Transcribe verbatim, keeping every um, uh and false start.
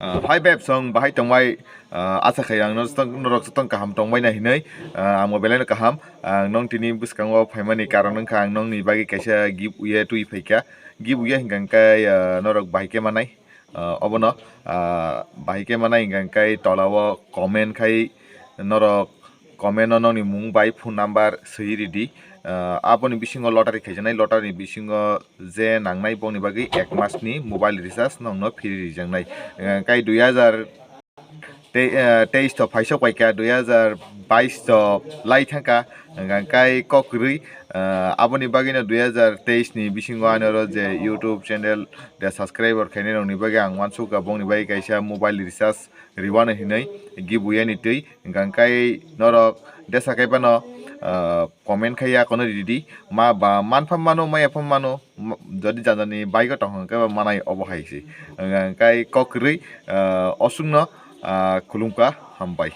Ah, hi beb, song bahai tongbai? Ah, asa khai ang norok tong, norok tong kaham tongbai na hinoi. Ah, amo belai no kaham. Ang nong tini bwskango phaimani karon wngkha ang nongni bagwi kaisa giveaway twi phaikha. Giveaway hingkha hingkai, ah, norok bahai khe manai. Ah, obono, ah, bahai khe manai hingkha hingkai tolao comment khai norok comment o nongni mung bai phone number swi ridi. Ah, aboni bisingo lottery khaijaknai, lottery ni bisingo je nangnai bongni bagwi ek masni mobile recharge nongno free rijaknai. Hingkha hingkai dui hazar tei, ah, teis to phaisok paikha, dui hazar bais to lai thangkha, hingkha hingkai kok kwrwi, ah, aboni bagwino dui hazar teis ni bisingo ani oro je YouTube channel de subscriber khainai rokni bagwi ang uansukha bongni bagwi kaisa mobile recharge rwano hinwi giveaway ni twi. Hingkha hingkai norok desa khai phano, ah, comment khai ya kono ridi ma ba manpha mano maya pha mano ma-, jodi jani jani bike o tong khe ba manai obo hai se. Hingkha hingkai kok kwrwi, ah, osukno, ah, khulumkha, hambai.